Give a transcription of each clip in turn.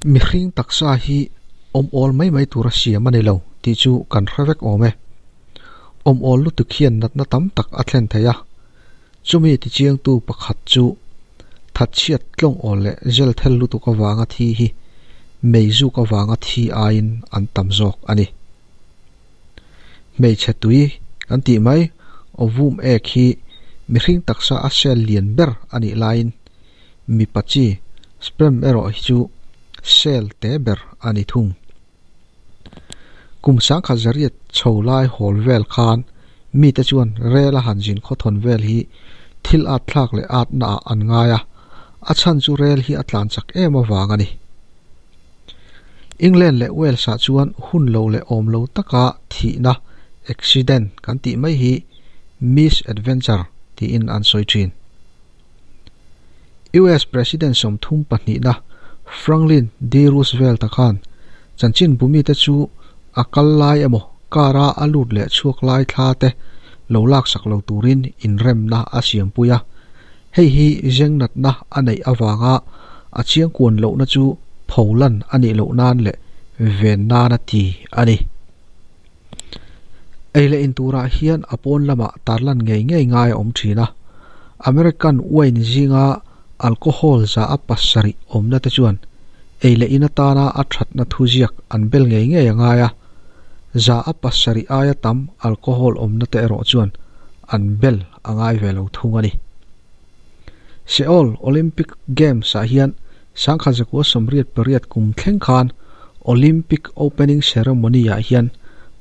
Mihring taksa hi awm awl mai mai tura siam a ni lo tih chu kan hre vek awm e. Awm awl lutuk hian natna tam tak a thlen thei a, chumi tichiangtu pakhat chu thatchhiat tlawng awl leh zel thel lutuk avanga thi hi meizuk avanga thi aiin an tam zawk a ni. Hmeichhe tui kan tih mai ovum ek hi mihring taksa a cell lian ber a nih laiin mipa chi sperm erawh hi chu cell te ber a ni thung. Kum sangkhat zariat chho lai hawl vel khan mite chuan rel a han zin khawthawn vel hi thil at thlak leh at naah an ngai a, a chhan chu rel hi a tlan chak em avang a ni. England leh Wales ah chuan hun lo leh awm lo taka thihna, accident, kan tih mai hi misadventure tiin an sawi thin. US President 32na Franklin D. Roosevelt-a khan chanchinbu mite chu a kal lai emaw car a a lut leh chhuak lai thla te lo laksak lo turin inremna a siampui a. Hei hi zengnatna a neih avanga a chiangkuan lohna chu pholan a nih loh nan leh ven nan a ti a ni. Ei leh in turah hian a pawn lamah tarlan ngei ngei ngai a awm thin a. American wine zinga alcohol za a pasarih awmna te chuan ei leh in atana a thatna thuziak an bel ngei ngei a ngai a. Za a pasarih aia tam alcohol awmna te erawh chuan an bel a ngai ve lo thung a ni. Seoul Olympic Games-ah hian 1988 kum thleng khan Olympic Opening Ceremony-ah hian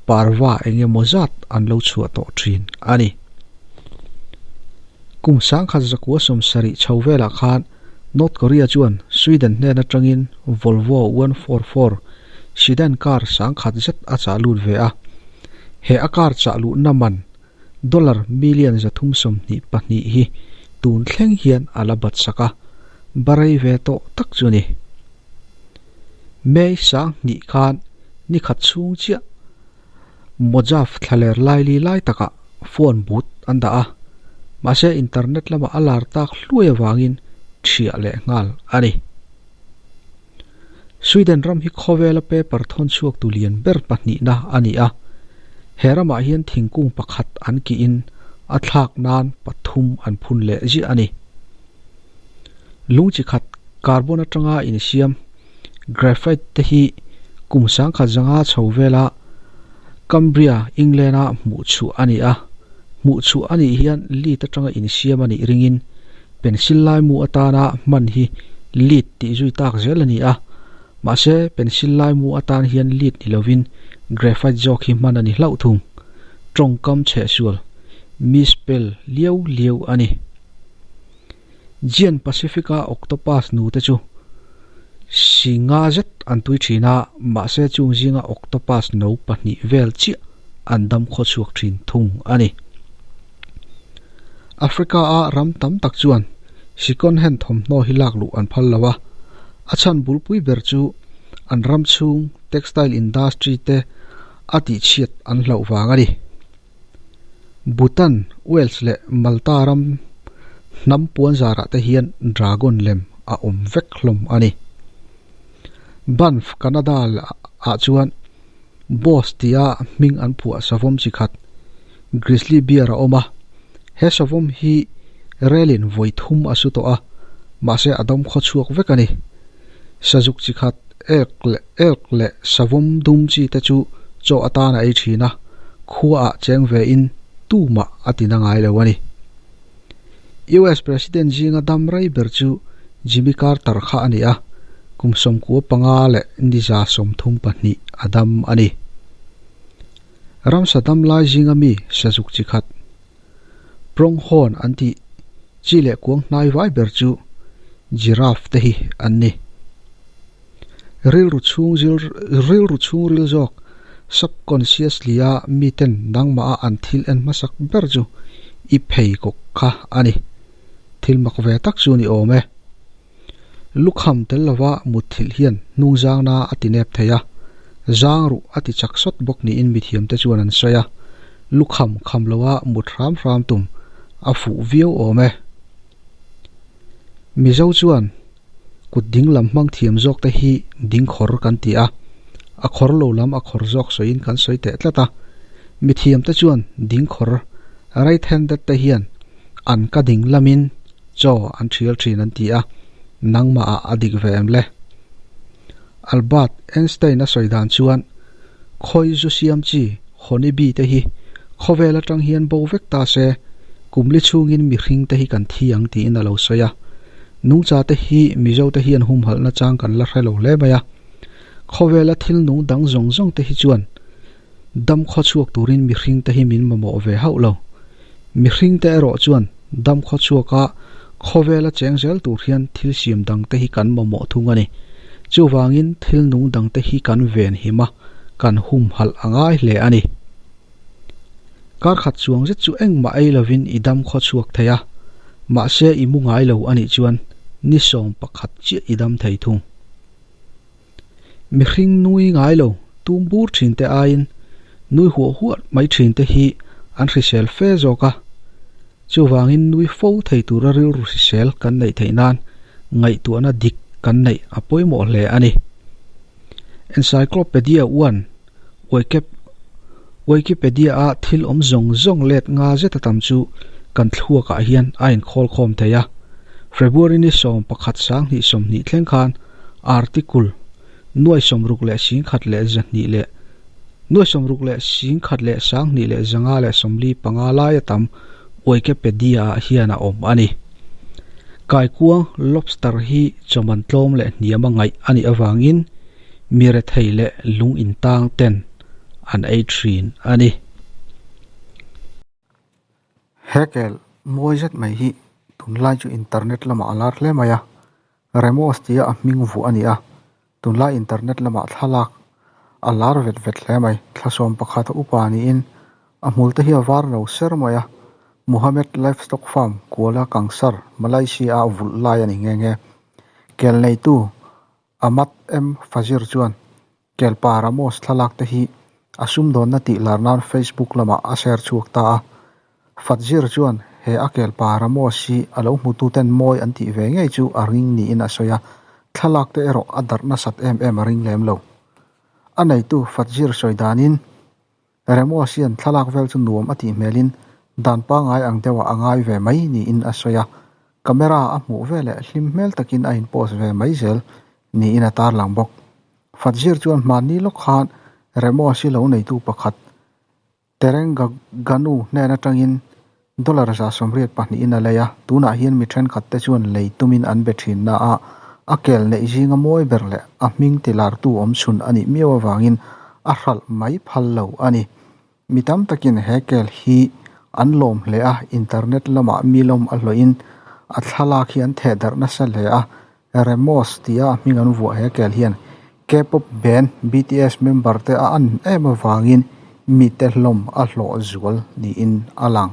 parva eng emaw zat an lo chhuah tawh thin a ni. Kum 1970 chho velah khan North Korea chuan Sweden hnen atangin Volvo 144 sedan car 10,000 zet a chah lut ve a. He a car chah luhna man Dollar million 322 hi tun thleng hian a la bat sak a, barei ve tawh tak chu a ni. May 2000 khan ni khat chhung chiah Mojave thlaler laili lai takah phone but an dah a, mahse internet lamah a lar tak hluai avangin thiah leh nghal a ni. Sweden ram hi khawvela paper thawn chhuak tu lian ber pahnihna a ni a, he ramah hian thingkung pakhat an kihin a thlak nan pathum an phun leh ziah a ni. Lung chi khat carbon atanga insiam graphite te hi kum 10,500 chho vela Cumbria, England-a hmuh chhuah a ni a, hmuh chhuah a nih hian lead atanga insiam a nih ringin Pencil laimu atana hman hi lead tih zui tak zel a ni a, mahse pencil laimu atan hian lead ni lovin graphite zawk hi hman a ni hlauh thung. Tawngkam chhehsual, misspell, liau liau a ni. Giant Pacific-a octopus nute chu si nga zet an tui thin a, mahse chung zinga octopus no pahnih vel chiah an dam khawchhuak thin thung a ni. Africa-a ram tam tak chuan second hand thawmhnaw hi lak luh an phal lo a, a chhan bulpui ber chu an ram chhung textile industry te a tihchhiat an hlauh vang a ni. Bhutan, Wales leh Malta ram hnam puan zarah te hian dragon lem a awm vek hlawm a ni. Banff, Canada ah chuan Boss tia hming an phuah savawm chi khat Grizzly bear a awm a, he savawm hi relin vawi thum a su tawh a, mahse a dawm khaw chhuak vek a ni. Sazuk chi khat elk leh elk leh savawm dum chi te chu chaw atan a ei thin a, khua ah cheng ve in tumah a ti na ngai lo a ni. US President zinga dam rei ber chu Jimmy Carter kha a ni a, kum 95 leh niza 32 a dam a ni. Ramsa dam lai zinga mi sazuk chi khat pronghorn an tih chi leh kuang hnai vai ber chu giraffe te hi an ni. Rilru chhung zil rilru chhungril zawk subconsciously a miten nangmah a an thil en hmasak ber chu i pheikhawk kha a ni. Thil mak ve tak chu ni awm e. Lukham tel lova mutthilh hian hnungzangna a ti nep thei a, zang ruh a ti chak sawt bawk niin mithiamte chuan an sawi a, lukham kham loa mut hram hram tum a fuh viau awm e. Mizo chuan. Kut ding lam hmang thiam zawk te hi ding khawr kan ti a, a khawr lo lam a khawr zawk sawiin kan sawi teh tlat a. Mithiam te chuan ding khawr, right handed, te hian an ka ding lamin chaw an thial thin an ti a, nangmah ah a dik ve em le? Albert Einstein a sawi dan chuan khawi zu siam chi honey bee te hi khawvel atang hian bo vek ta se, kum li chhungin mihring te hi kan thi ang tiin a lo sawi a. Nungcha te hi Mizo te hian humhalhna chang kan la hre lo hle mai a. Khawvela thil nung dang zawng zawng te hi chuan dam khaw chhuak turin mihring te hi min mamawh ve hauh lo. Mihring te erawh chuan dam khaw chhuaka khawvela cheng zel tur hian thil siam dang te hi kan mamawh thung a ni. Chuvangin thil nung dang te hi kan ven him a, kan humhalh a ngai hle a ni. Kar khat chuang zet chu engmah ei lovin i dam khaw chhuak thei a, mahse i mu ngai lo a nih chuan ni 11 chiah i dam thei thung. Mihring nui ngai lo tum bur thin te aiin nui huah huah mai thin te hi an hrisel fe zawk a. Chuvangin nui fo thei tura rilru hrisel kan neih theih nan ngaihtuahna dik kan neih a pawimawh hle a ni. Encyclopedia 1 Wikipedia-a thil awm zawng zawng let nga zet a tam chu kan thluakah hian a inkhawl khawm thei a. February ni 11 2020 thleng khan article nuai sawmruk leh singkhat leh zahnih leh nuai sawmruk leh singkhat leh sanghnih leh zanga leh 45 lai a tam Wikipedia-ah hian a awm a ni. Kaikuang lobster hi chawman tlawm leh hniam a ngaih a nih avangin mi rethei leh lung intang ten an ei thin a ni. He kel mawi zet mai hi tunlai chu internet lamah a lar hle mai a, Remos tia a hming vuah a ni a, tunlai internet lamah thlalak a lar vet vet hle mai. Thla 11 a upa niin a hmul te hi a var lo ser mai a, Muhammad Livestock Farm, Kuala Kangsar, Malaysia a vulh lai a ni nghe nghe. Kel neitu Ahmad M. Fazir chuan Kelpa Ramos thlalak te hi a sumdawnna tih lar nan Facebook lamah a share chhuak ta a. Fazir chuan he a Kelpa Ramos hi a lo hmututen mawi an tih ve ngei chu a ring niin a sawi a, thlalak te erawh a darh nasat em em a ring lem lo. A neitu Fazir sawi danin Ramos hian thlalak vel chu nuam a tih hmelin dan pangngai ang deuhah a ngai ve mai niin a sawi a, camera a hmuh veleh hlim hmel takin a in post ve mai zel niin a tarlang bawk. Fadzir chuan hmanni lawk khan Ramos hi lo neitu pakhat Terengganu hnen atangin dollar 182 in a lei a, tunah hian mi thenkhat te chuan lei tumin an be thin na a, a kel neih zinga mawi ber leh a hming tilartu awm chhun a nih miau avangin a hralh mai phal lo a ni. Mi tam takin he kel hi an lawm hle a, internet lamah mi lawm a hlawhin a thlalak hi an theh darh nasa hle a, Remos tia a hming an vuah he kel hian K-pop band BTS member te a an em avangin mite hlawm a hlawh zual niin a lang.